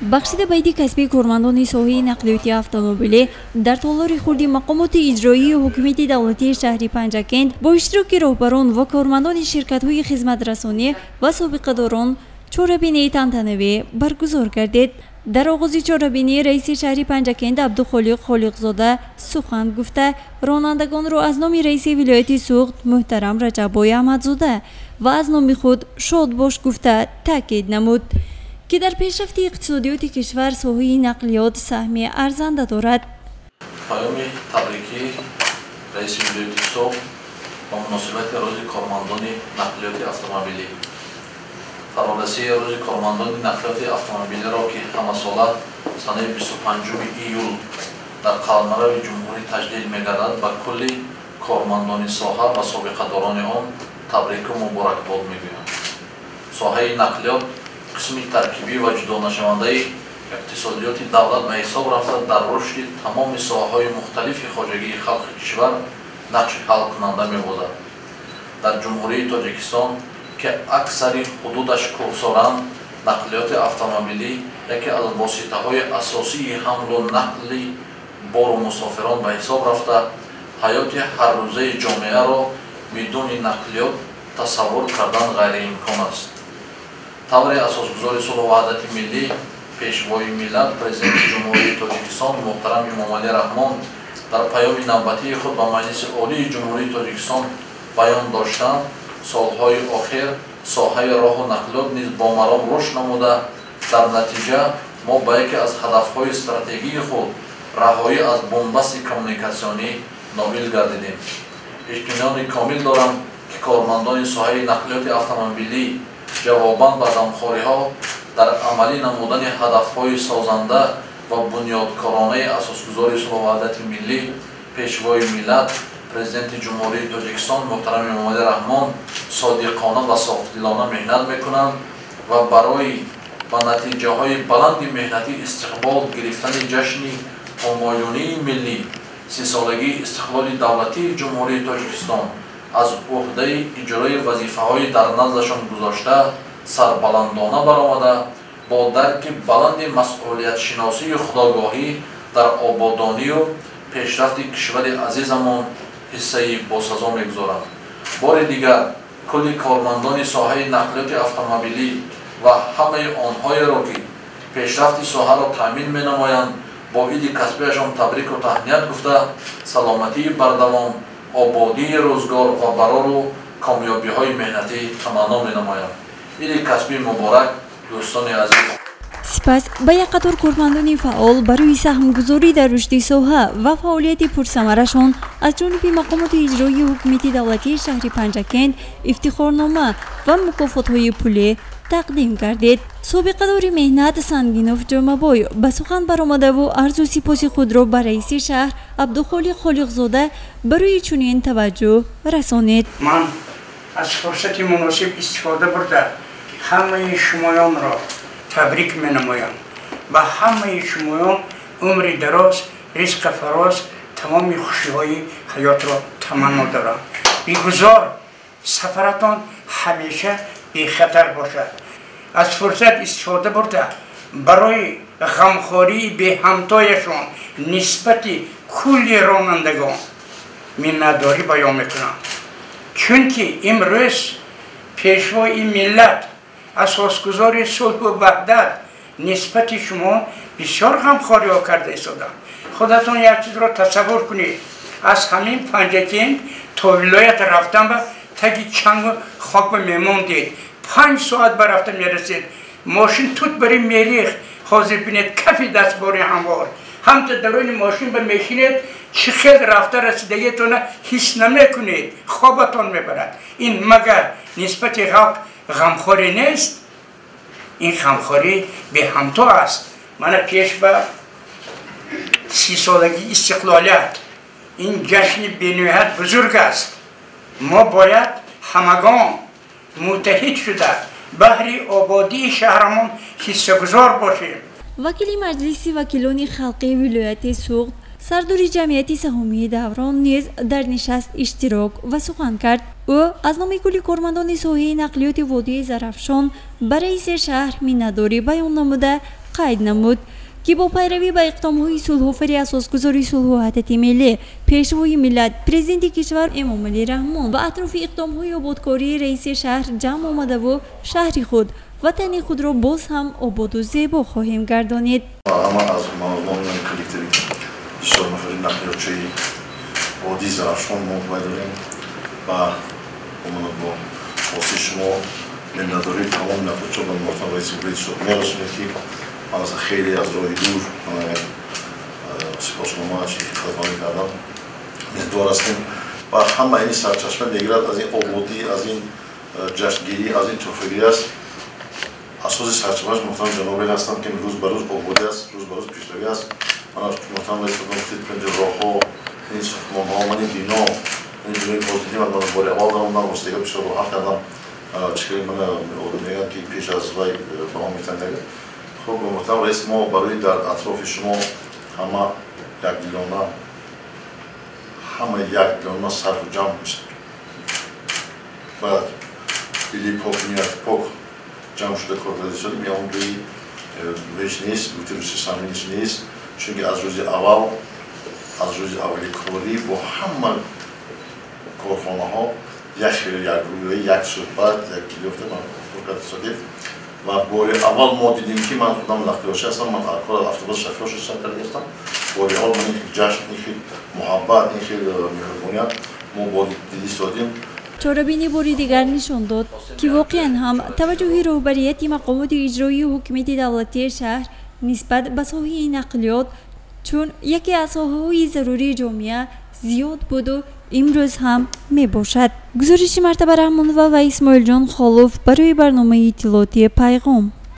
Бахшида ба иди касбии кормандони соҳаи нақлиёти автомобилӣ дар толори хурди мақомоти иҷроии ҳукумати давлатии шаҳри Панҷакент бо иштироки роҳбарон ва кормандони ширкатҳои хизматрасонӣ ва собиқадорон чорабинии тантанавӣ баргузор гардид. Дар оғози чорабинӣ раиси шаҳри Панҷакент Абдухолиқ Холиқзода сухан гуфта, ронандагонро аз номи раиси вилояти Суғд муҳтарам Раҷаббой Аҳмадзода ва аз номи худ шодбош гуфта таъкид намуд, ки дар пешрафти иқтисодиёти кишвар соҳаи нақлиёт саҳми арзанда дорад. Паёми табрикӣ раиси вилояти Суғд ба муносибати рӯзи кормандони нақлиёти автомобилӣ. Фарорасии рӯзи кормандони нақлиёти автомобилиро, ки ҳамасола санаи 25 июл дар қаламрави ҷумҳурӣ таҷлил мегардад, ба кулли кормандони соҳа ва собиқадорони он табрику муборакбод мегӯям. Соҳаи нақлиёт қисми таркибӣ ва ҷудонашавандаи иқтисодиёти давлат ба ҳисоб рафта, дар рушди тамоми соҳаҳои мухталифи хоҷагии халқи кишвар нақши ҳалкунанда мебозад. Дар Ҷумҳурии Тоҷикистон, ки аксари ҳудудаш кӯҳсоранд, нақлиёти автомобилӣ яке аз воситаҳои асосии ҳамлу нақли бору мусофирон ба ҳисоб рафта, ҳаёти ҳаррӯзаи ҷомеаро бидуни нақлиёт тасаввур кардан ғайриимкон аст. Тавре асосгузори сулҳу ваҳдати миллӣ, пешвои миллат, Президенти Ҷумҳурии Тоҷикистон муҳтарам Эмомалӣ Раҳмон дар паёми навбатии худ ба Маҷлиси Олии Ҷумҳурии Тоҷикистон баён доштанд, солҳои охир соҳаи роҳу нақлиёт низ бо маром рушд намуда, дар натиҷа мо ба яке аз ҳадафҳои стратегии худ, раҳоӣ аз бунбасти коммуникатсионӣ, ноил гардидем. Итминони комил дорам, ки кормандони соҳаи нақлиёти автомобилӣ ҷавобан ба ғамхориҳо дар амалӣ намудани ҳадафҳои созанда ва бунёдкоронаи асосгузори сулҳу ваҳдати миллӣ, пешвои миллат, Президенти Ҷумҳурии Тоҷикистон муҳтарам Эмомалӣ Раҳмон содиқона ва софдилона меҳнат мекунанд ва барои ба натиҷаҳои баланди меҳнатӣ истиқбол гирифтани ҷашни ҳумоюнии миллӣ, 30-солагии истиқлоли давлатии Ҷумҳурии Тоҷикистон аз уҳдаи иҷрои вазифаҳои дар наздашон гузошта сарбаландона баромада, бо дарки баланди масъулиятшиносию худогоҳӣ дар ободонию пешрафти кишвари азизамон ҳиссаи босазо мегузоранд. Бори дигар кулли кормандони соҳаи нақлиёти автомобилӣ ва ҳамаи онҳоеро, ки пешрафти соҳаро таъмин менамоянд, бо иди касбиашон табрику таҳният гуфта, саломатии бардавом, ободии рӯзгор ва барору комёбиҳои меҳнатӣ таманно менамоям. Иди касбӣ муборак, дӯстони азиз. Сипас ба як қатор кормандони фаъол барои саҳмгузорӣ дар рушди соҳа ва фаъолияти пурсамарашон аз ҷониби мақомоти иҷроии ҳукумати давлатии шаҳри Панҷакент ифтихорнома ва мукофотҳои пулӣ тақдим гардид. Собиқадори меҳнат Сангинов Ҷомабой ба сухан баромадаву арзу сипоси худро ба раиси шаҳр Абдухолиқ Холиқзода барои чунин таваҷҷӯҳ расонид. Ман аз фурсати муносиб истифода бурда, ҳамаи шумоёнро табрик менамоям. Ба ҳамаи шумоён умри дароз, ризқа фароз, тамоми хушиҳои ҳаётро таманно дорам. Бигузор сафаратон ҳамеша бехатар бошад. Аз фурсат истифода бурда, барои ғамхории беҳамтояшон нисбати кулли ронандагон миннатдорӣ баён мекунам, чунки имрӯз пешвои миллат, асосгузори сулҳу ваҳдат нисбати шумо бисёр ғамхориҳо карда истоданд. Худатон як чизро тасаввур кунед: аз ҳамин Панҷакент то вилоят рафтан ба таги чангу хок ба мемондед, 5 соат ба рафта мерасед, мошин тут бари мерихт. Ҳозир бинед, кафи дастбори ҳамвор, ҳамта дарони мошин ба мешинед, чӣ хел рафта расидагиатона ҳис намекунед, хобатон мебарад. Ин магар нисбати халқ ғамхорӣ нест? Ин ғамхорӣ беҳамто аст. Мана пеш ба 30-солагии истиқлолият, ин ҷашни бениҳоят бузург аст. Мо бояд ҳамагон муттаҳид шуда, баҳри ободии шаҳрамон ҳиссагузор бошем. Вакили Маҷлиси вакилони халқии вилояти Суғд, сардори ҷамъияти саҳомии «Даврон» низ дар нишаст иштирок ва сухан кард. Ӯ аз номи кулли кормандони соҳаи нақлиёти водии Зарафшон ба раиси шаҳр миннатдорӣ баён намуда, Қайд намуд, ки бо пайравӣ ба иқдомҳои сулҳофари асосгузори сулҳу ваҳдати миллӣ, Пешвои миллат, Президенти кишвар Эмомалӣ Раҳмон ва атрофи иқдомҳои ободкории раиси шаҳр ҷамъ омадаву шаҳри худ, ватани худро боз ҳам ободу зебо хоҳем гардонид. Ҳама аз номи коллективи бисёрнафари нақлиётчии водии Зарафшон мо бояд дорем ва бо хости шумо миннатдории тамоми нақлиётчиҳо ба муҳтарам раиси вилояти Суғд мерасонед, ки ман аз хеле аз роҳи дур сипоснома чи хидмат кардам, миннатдор ҳастем. Ва ҳама ин сарчашма мегирад аз ин ободӣ, аз ин ҷашнгирӣ, аз ин тӯҳфагирӣ аст. Асоси сарчашмааш, муҳтарам ҷанобе, ҳастанд, ки рӯз ба рӯз ободӣ аст, рӯз ба рӯз пешравӣ аст. Ман муҳтарам раис гуфтед, роҳҳо, ин сохтмонҳо, ман ин бино, ин бинои позитив. Ман бори аввал даромадам, ростига бисёр роҳат кардам. Чӣ ман мегӯям, ки пеш аз вай ба мо метандага. Хуб, муҳтарам раис, мо барои дар атрофи шумо ҳама якдилона, ҳама якдилона сарфу ҷамъ мешавад ва дили пок, нияти пок ҷамъ шуда кор карда истодем. Ягон ҷои ҳеҷ нест, гуфти саминиш нест, чунки аз рӯзи аввал, аз рӯзи аввали корӣ бо ҳама корхонаҳо як хел, як рӯя, як суҳбат, як ёфта ман кор карда истодем. Ва бори аввал мо дидем, ки ман худам нақлиётчи ҳастам, ман кор автобус шофёр шуда карда ҳастам, бори аввал ман ин хел ҷашн, ин хел муҳаббат, ин хел меҳрубоният мо бо дида истодем. Чорабинӣ бори дигар нишон дод, ки воқеан ҳам таваҷҷӯҳи роҳбарияти мақомоти иҷроии ҳукумати давлатии шаҳр нисбат ба соҳаи нақлиёт чун яке аз соҳаҳои зарурии ҷомеа зиёд буду имрӯз ҳам мебошад. Гузориши Мартаба Раҳмонова ва Исмоилҷон Холов барои барномаи иттилоотии «Пайғом».